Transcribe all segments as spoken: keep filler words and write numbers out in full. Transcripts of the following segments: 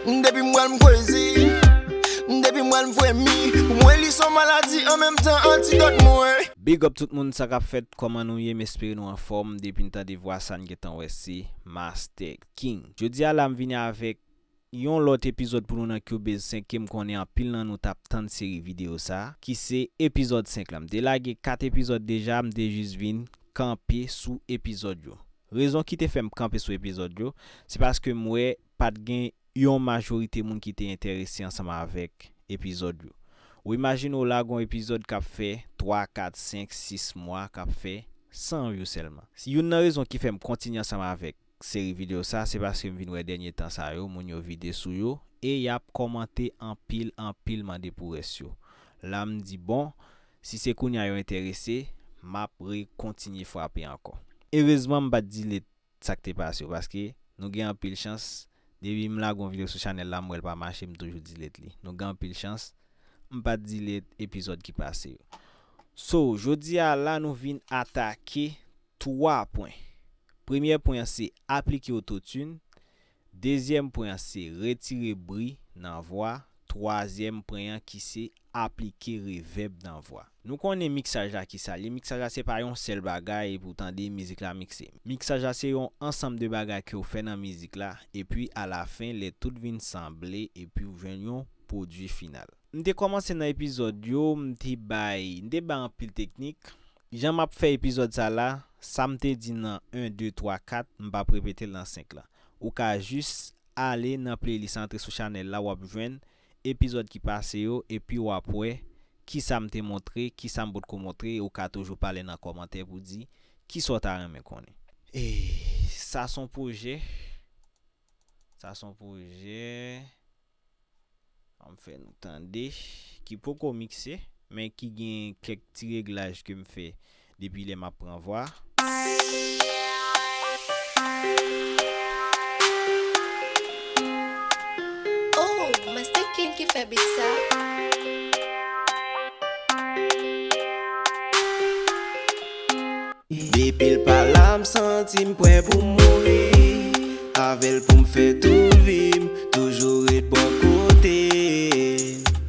Depi m wè l m crazy. Depi m wè l m fremi. Pou mwen li se yon maladi an menm tan antidòt mwen. Big up tout moun, sa k ap fèt, kòman nou ye? M espere nou anfòm. Depi n tande vwa sa, n gentan wè se Master King. Jodi a la, m vini avèk yon lòt epizòd pou nou nan Cubase senk ke m konnen anpil nan nou t ap tann seri videyo sa, ki se epizòd senk la. M te lage kat epizòd deja, m te jis vin kanpe sou epizòd yo. Rezon ki te fè m kanpe sou epizòd yo, se paske m wè pa t gen yon majorite moun ki te enterese ansanm avèk epizòd yo. Ou imajine w la gon epizòd k ap fè twa, kat, senk, sis mwa, k ap fè san view sèlman. Youn nan rezon ki fè m kontinye ansanm avèk seri videyo sa, se paske m vin wè dènye tan sa yo, moun yo vide sou yo, e y ap kòmante anpil, anpil, mande pou rès yo. La, m di, bon, si se kounye a yo enterese, m ap rekontinye frape ankò. Erezman, m pa t delete sa k te pase yo, paske nou gen anpil chans, depi m lage yon videyo sou chanèl la, m wè l pa mache, m toujou delete li. Nou gen anpil chans, m pa t delete epizòd ki pase yo. So, jodi a la, nou vin atake twa pwen. Premyè pwen an se aplike autotune. Dezyèm pwen an se retire bri nan vwa. Twazyèm pwen an ki se aplike reverb nan vwa. Nou konnen miksaj la ki sa l ye. Miksaj la se pa yon sèl bagay epi w tande mizik la mikse. Miksaj la se yon ansanm de bagay ke w fè nan mizik la, epi alafen, lè tout vin sanble, epi w jwenn yon pwodui final. M te kòmanse nan epizòd yo, m te bay, m te bay anpil teknik. Jan m ap fè epizòd sa la, sa m te di nan en, de, twa, kat, m p ap repete l nan senk la. Ou ka jis ale nan playlist, antre sou chanèl la, w ap jwenn epizòd ki pase yo, epi w ap wè kisa m te montre, kisa m potko montre, ou ka toujou pale nan kòmantè pou di kisa w ta renmen konnen. E sa s on pwojè. Sa s on pwojè. An m fè nou tande, ki poko mikse, men ki gen kèk ti reglaj ke m fè depi lè m ap pran vwa. Oh, Master King ki fè beat sa. Depi l pa la, m santi m prè pou m mouri. Avè l pou m fè tout vi m, toujou ret bò kote.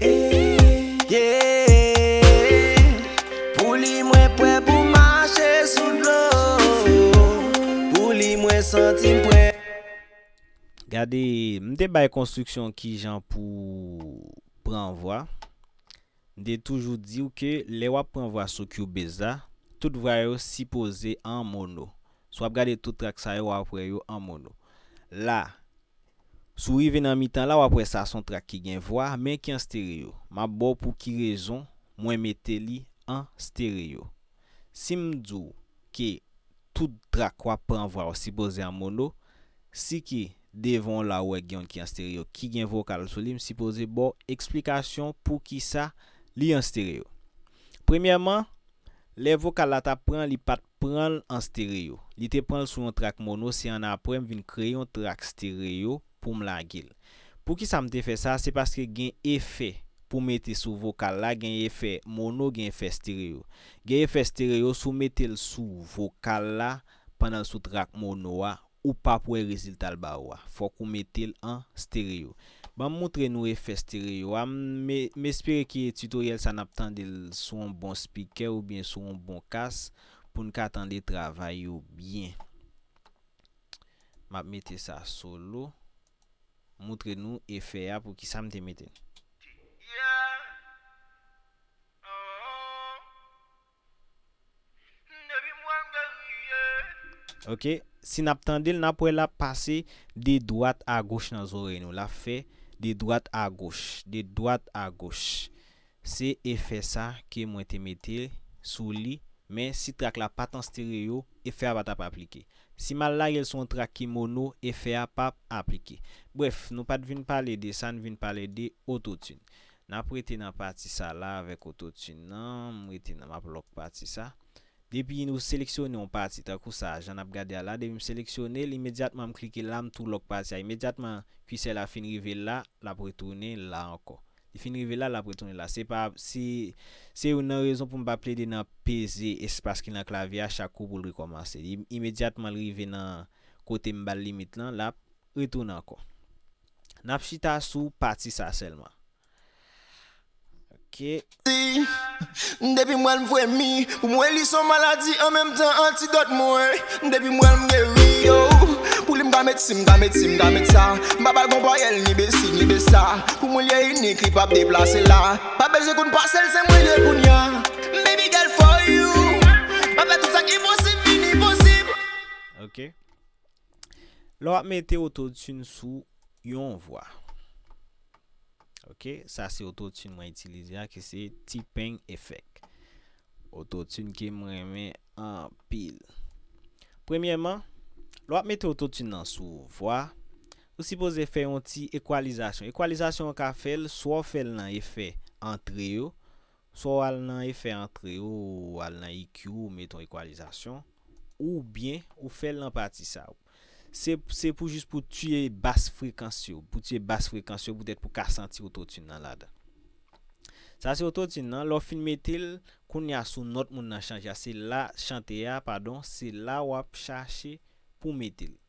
Eh, yeah. Pou li, mwen prè pou mache sou dlo. Pou li, mwen santi m prè. Gade, m te bay konstriksyon kijan pou pran vwa. M te toujou di w ke lè w ap pran vwa sou Cubase la, tout vwa yo sipoze an mono. Si w ap gade tout trak sa yo, w ap wè yo an mono. La, si w rive nan mitan la, w ap wè sa s on trak ki gen vwa, men ki an stereo. M ap ba w pou ki rezon mwen mete li an stereo. Si m di w ke tout trak w ap pran vwa yo sipoze an mono, si ke devan w la ou wè gen youn ki an stereo, ki gen vokal sou li, m sipoze ba w eksplikasyon poukisa li an stereo. Premyèman, lè vokal la t ap pran, li pa t pran l an stereo. Li te pran l sou yon trak mono, se annapre m vin kreye yon trak stereo pou m lage l. Poukisa m te fè sa? Se paske gen efè pou mete sou vokal la, gen efè mono, gen efè stereo. Gen efè stereo, si w mete l sou vokal la, pandan l sou trak mono a, ou p ap wè rezilta l ba ou a. Fòk ou mete l an stereo. Ban m moutre nou efè stereo a. M, m espere ke titoryèl sa n ap tande l sou yon bon spikè oubyen sou yon bon kas pou n ka tande travay yo byen. M ap mete sa solo. Moutre nou efè a, poukisa m te mete l. Ok, si n ap tande l, n ap wè l ap pase de dwat a goch nan zòrèy nou. L ap fè de dwat a goch, de dwat a goch. Se efè sa ke mwen te mete sou li, men si trak la pa t an stereo, efè a pa t ap aplike. Si m al lage l sou yon trak ki mono, efè a p ap aplike. Brèf, nou pa t vin pale de sa, n vin pale de autotune. N ap rete nan pati sa la avèk autotune nan, m rete nan, m ap lòk pati sa. Depi nou seleksyone yon pati, tankou sa, jan n ap gade a la, depi m seleksyone l, imedyatman m klike la, m tou lòk pati a. Imedyatman kuisè la fin rive la, l ap retounen la ankò. Li fin rive la, l ap retounen la. Se pa, se, se youn nan rezon pou m pa plede nan peze espas ki nan klavye a chak kou pou l rekòmanse. Li, imedyatman l rive nan kote m ba l limit lan, l ap retounen ankò. N ap chita sou pati sa sèlman. Ok. Depi m wè l m fremi. Pou mwen li se yon maladi an menm tan antidòt mwen. Depi m wè l m geri yo. Pou li m ka met si m ka met si m ka met sa. M pa pral konpare l ni besi ni besa. Pou mwen li inik li p ap deplase la. Pa bezwen konn pase l se mwen l ye kounya. Baby girl for you. M ap fè tout sa ki posib vini posib. Ok. Lè w ap mete ototune sou yon vwa. Ok, sa se ototune mwen itilize a ki se T-Pain Effect. Ototune ke m renmen anpil. Premyèman, lè w ap mete ototune nan sou vwa, ou sipoze fè yon ti ekwalizasyon. Ekwalizasyon an ka fè l, swa w fè l nan efè antre yo, swa w al nan efè antre yo, ou al nan E Q, ou mete yon ekwalizasyon, oubyen ou fè l nan pati sa yo. Se, se pou jis pou tiye bas frekans yo, pou tiye bas frekans yo, poutèt pou ka santi ototune nan ladan. Sa se ototune nan, lè w fin mete l, kounye a sou nòt moun nan chanje a, se la chante a, padon, se la w ap chache pou mete l.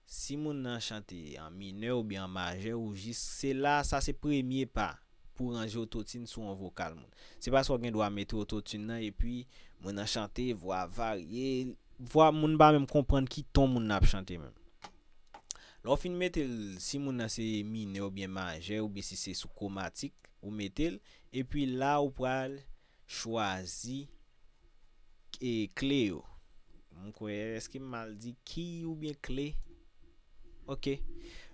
Si moun nan chante an minè oubyen an majè, ou jis, se la, sa se premye pa pou ranje ototune sou yon vokal moun. Se pa sa w gen dwa mete ototune nan epi moun nan chante, vwa varye, vwa moun pa menm konprann ki ton moun nan ap chante menm. Lè w fin mete l, si moun nan se minè oubyen majè, oubyen si se sou kwomatik, ou mete l, epi la ou pral chwazi e, kle yo. M kwè, èske m mal di ki oubyen kle? Ok.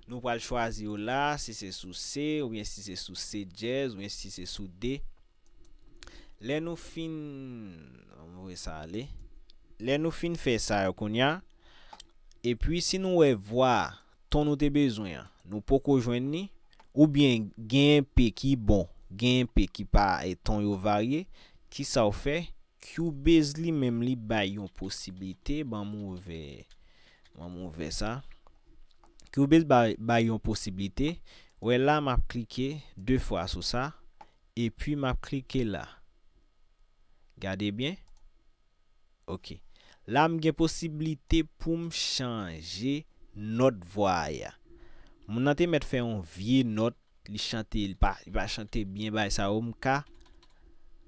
Nou pral chwazi yo la, si se sou C, oubyen si se sou C dyèz, oubyen si se sou D. Lè nou fin, ann voye sa ale. Lè nou fin fè sa yo kounye a, epi si nou wè vwa a, ton nou te bezwen an, nou poko jwenn li, oubyen gen enpe ki bon, gen enpe ki pa, e, ton yo varye, kisa w fè? Cubase li menm li bay yon posiblite, ban m ouvè, ban m ouvè sa. Cubase bay, bay yon posiblite. Wè la, m ap klike de fwa sou sa, epi m ap klike la. Gade byen. Ok. La, m gen posiblite pou m chanje nòt vwa a. Moun nan te mèt fè yon vye nòt, li chante, li pa, li pa chante byen, bagay sa yo, m ka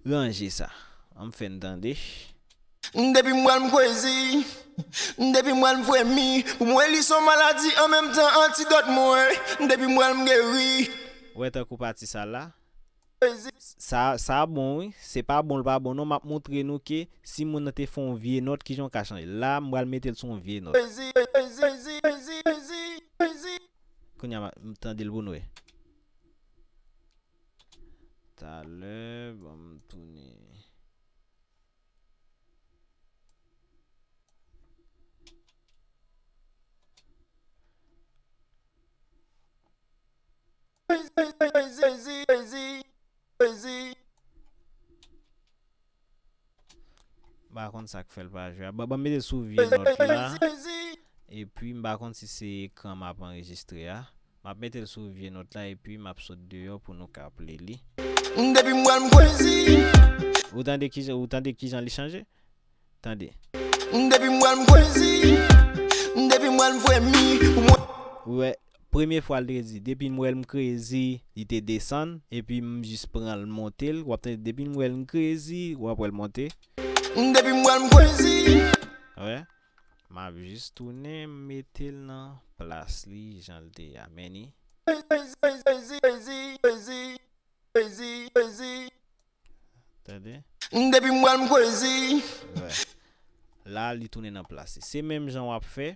ranje sa. An m fè n tande. Depi m wè l m crazy. Depi m wè l m fremi. Pou mwen li se yon maladi an menm tan antidòt mwen. Depi m wè l m geri. Wè tankou pati sa la. Crazy. Sa, sa bon wi. Se pa bon, l pa bon non. M ap montre nou ke si moun nan te fè yon vye nòt, kijan w ka chanje. La, m pral mete l sou yon vye nòt. Crazy, crazy, crazy, crazy, crazy, crazy. Kounye a, m tande l pou nou wè. Talè, ban m tounen. Crazy, crazy, crazy, crazy, crazy. M pa konn sa k fè l pa jwe a. Ban, ban m mete sou vye nòt la. Epi m pa konn si se ekran m ap anrejistre a. M ap mete l sou vye nòt la epi m ap sot deyò pou nou ka ple li. Depi m wè l m crazy. Ou tande kijan, ou tande kijan li chanje? Tande. Depi m wè l m crazy. Depi m wè l m fremi. Pou mwen. Ou wè, premye fwa l te di, depi m wè l m crazy, li te desann, epi m jis pran l monte l. W ap tande, depi m wè l m crazy, w ap wè l monte. Depi m wè l m crazy. Wè. M ap jis tounen, m mete l nan plas li, jan l te a. Men ni. Crazy, crazy, crazy, crazy, crazy, crazy, crazy. Tande? Depi m wè l m crazy. Wè. La, li tounen nan plas li. Se menm jan w ap fè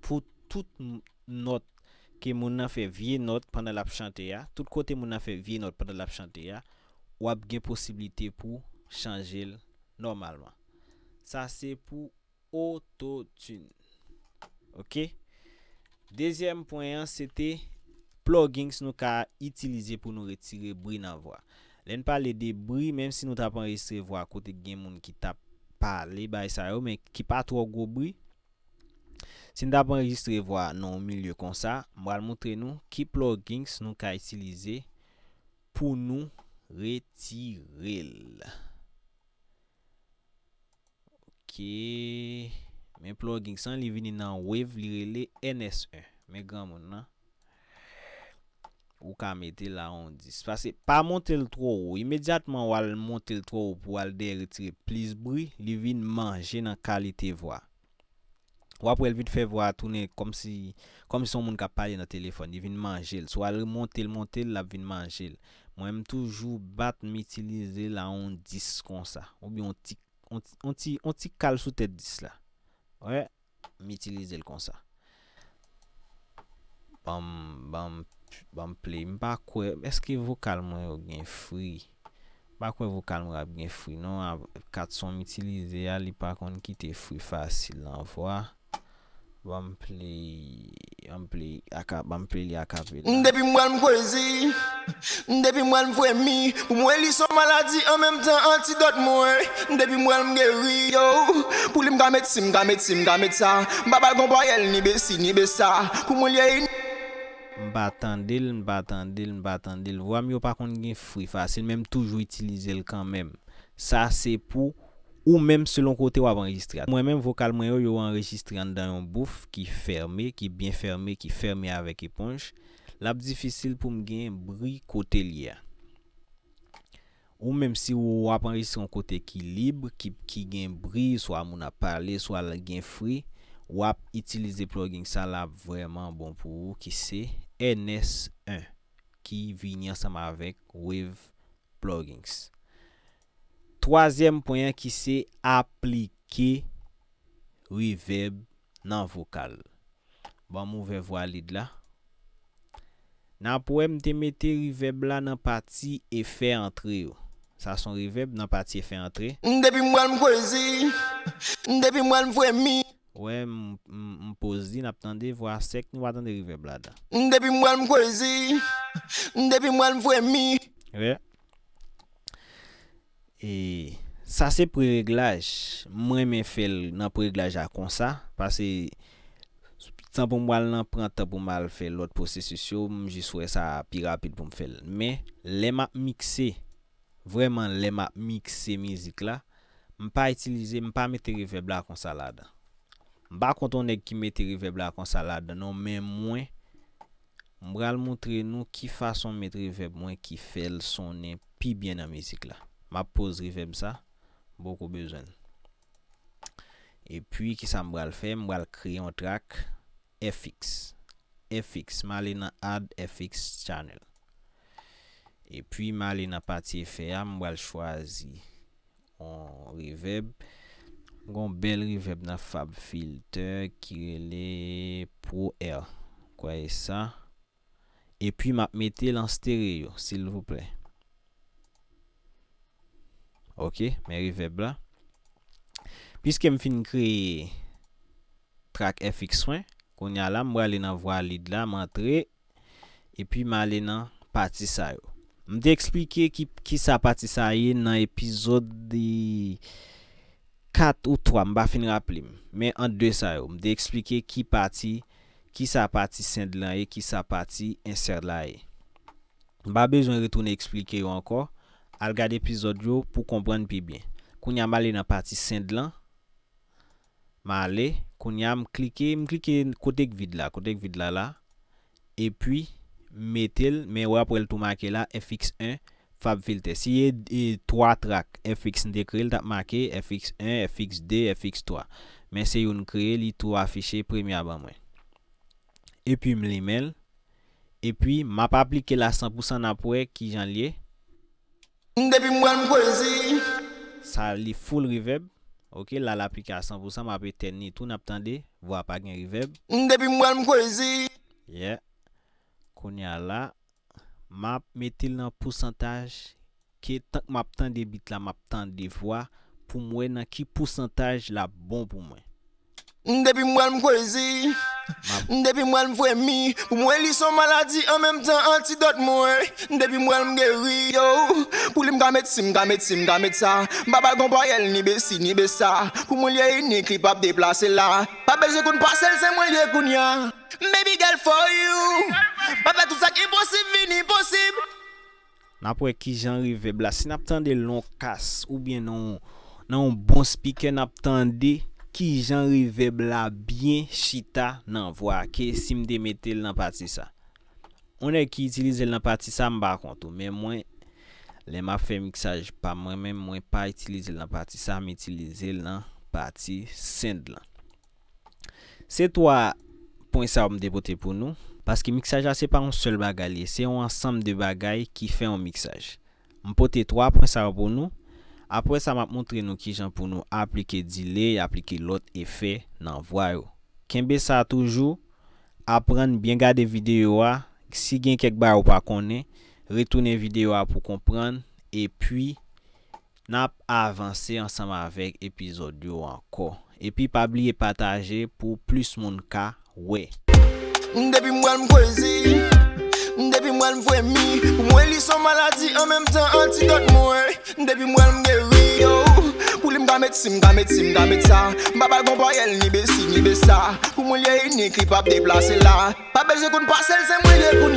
pou tout n-, nòt ke moun nan fè vye nòt pandan l ap chante a. Tout kote moun nan fè vye nòt pandan l ap chante a, w ap gen posiblite pou chanje l nòmalman. Sa se pou ototune. Ok? Dezyèm pwen an, se te plugins nou ka itilize pou nou retire bri nan vwa. Lè n pale de bri, menm si nou t ap anrejistre vwa kote gen moun ki t ap pale, bagay sa yo, men ki pa twò gwo bri. Si n t ap anrejistre vwa nan yon milye konsa, m pral montre nou ki plugins nou ka itilize pou nou retire l. Ok. Men plugins lan, li vini nan Wave, li rele N S un. Men granmoun nan. ou ka mete l a yon dis. Paske pa monte l twò wo. Imedyatman w al monte l twò wo pou w al dèyè retire plis bri, li vin manje nan kalite vwa. W ap wè l vin fè vwa a tounen kòmsi, kòmsi se yon moun k ap pale nan telefòn. Li vin manje l. Si w al monte l, monte l, l ap vin manje l. Mwen, m toujou bat, m itilize l a yon dis konsa. Oubyen yon ti, yon ti, yon ti, yon ti kal sou tèt dis la. Wè, m itilize l konsa. Ban m, ban m, ban m play. M pa kwè, èske vokal mwen yo gen free? M pa kwè vokal mwen ap gen free, non. A, kat son m itilize a, li pa konn kite free fasil nan vwa. Ban m play, ban m play, aka-, ban m play li akapela. Depi m wè l m crazy. Depi m wè l m fremi. Pou mwen li se yon maladi an menm tan antidòt mwen. Depi m wè l m geri, yo. Pou li m ka met si, m ka met si, m ka met sa. M pa ba l konpayèl ni besi, ni besa. Pou mwen li e in- M pa tande l, m pa tande l, m pa tande l. Vwa m yo pa konn gen free fasil, men m toujou itilize l kanmenm. Sa se pou ou menm selon kote w ap anrejistre a. Mwen menm, vokal mwen yo, yo anrejistre anndan yon bouf ki fèmen, ki byen fèmen, ki fèmen avèk eponj. L ap difisil pou m gen bri kote l ye a. Ou menm, si w ap anrejistre yon kote ki lib, ki, ki gen bri, swa moun ap pale, swa l gen free, w ap itilize plugin sa, l ap vrèman bon pou ou, ki se N S en, ki vini ansanm avèk Wave Plugins. Twazyèm pwen an ki se aplike reverb nan vokal. Ban m ouvè vwa lead la. N ap wè m te mete reverb la nan pati efè antre yo. Sa se yon reverb nan pati efè antre. Depi m wè l m crazy. Depi m wè l m fremi. Wè, m, m, m poz li, n ap tande vwa sèk, nou pa tande reverb ladan. Depi m wè l m crazy. Depi m wè l m fremi. Wè. E sa se pre-reglaj. Mwen renmen fè l nan pre-reglaj la konsa, paske san pou m al nan pran tan pou m al fè lòt pwosesis yo, m jis wè sa pi rapid pou m fè l. Men, lè m ap mikse, vrèman lè m ap mikse mizik la, m pa itilize, m pa mete reverb la konsa ladan. M pa kont yon nèg ki mete reverb la konsa ladan, non, men mwen, m pral montre nou ki fason m met reverb mwen ki fè l sonnen pi byen nan mizik la. M ap poz reverb sa, m poko bezwen l. Epi, kisa m pral fè? M pral kreye yon track F X. F X, m ale nan Add F X Channel. Epi, m ale nan pati efè a, m pral chwazi yon reverb. Gon bèl reverb nan FabFilter ki rele Pro Air. Kwè e sa. Epi m ap mete l an stereo, silvouplè. Ok, men reverb la. Piske m fin kreye track F X mwen, kounye a la, m prale nan vwa lead la, m antre, epi m ale nan pati sa yo. M te eksplike ki, kisa pati sa ye nan epizòd de kat ou twa, m pa fin raple m. Men ant de sa yo, m te eksplike ki pati, kisa pati send lan ye, kisa pati insert la ye. M pa bezwen retounen eksplike yo ankò. Al gade epizòd yo pou konprann pi byen. Kounye a m ale nan pati send lan. M ale, kounye a m klike, m klike kote k vid la, kote k vid la la. Epi, m mete l, men w ap wè l tou make la, F X en, FabFilter. Si e, e twa track F X m te kreye, l t ap make F X en, F X de, F X twa. Men se youn kreye, li tou afiche premye a ban mwen. Epi m limen l. Epi m ap aplike l a san pou san, n ap wè kijan l ye. Depi m wè l m crazy. Sa li full reverb. Ok, la l aplike a san pou san, m ap etèn li tou, n ap tande, vwa pa gen reverb. Depi m wè l m crazy. Yeah. Kounye a la, m ap mete l nan pousantaj ke tank m ap tande beat la, m ap tande vwa pou m wè nan ki pousantaj l ap bon pou mwen. Depi m wè l m crazy. M ap Depi m wè l m fremi. Pou mwen li se yon maladi an menm tan antidòt mwen. Depi m wè l m geri, yo. Pou li m ka met si, m ka met si, m ka met sa. M pa ba l konpayèl ni besi, ni besa. Pou mwen li e inik, li p ap deplase la. Pa bezwen konn pase l, se mwen li ye kounye a. Baby girl for you. M ap fè tout sa k enposib vini posib. N ap wè kijan reverb la. Si n ap tande l nan yon kas oubyen nan yon, nan yon bon speaker, n ap tande kijan reverb la byen chita nan vwa a ke si m te mete l nan pati sa. yon nèg ki itilize l nan pati sa, m pa kont ou. Men mwen, lè m ap fè miksaj pa mwen menm, mwen pa itilize l nan pati sa, m itilize l nan pati send lan. Se twa pwen sa yo m te pote pou nou, paske miksaj la se pa yon sèl bagay li ye, se yon ansanm de bagay ki fè yon miksaj. M pote twa pwen sa yo pou nou. Apre sa, m ap montre nou kijan pou nou aplike delay, aplike lòt efè nan vwa yo. Kenbe sa toujou, aprann byen gade videyo a. Si gen kèk bagay ou pa konnen, retounen videyo a pou konprann, epi n ap avanse ansanm avèk epizòd yo ankò. Epi pa bliye pataje pou plis moun ka wè. Depi m wè l m kwezi, depi m wè l m fremi. Pou mwen li se yon maladi an menm tan antidòt mwen. Depi m wè l m geri yo. Pou li m ka met si, m ka met si, m ka met sa. M pa ba l konpayèl ni besi ni besa. Pou mwen li inik, li p ap deplase la. Pa bezwen konn pase l, se mwen li pou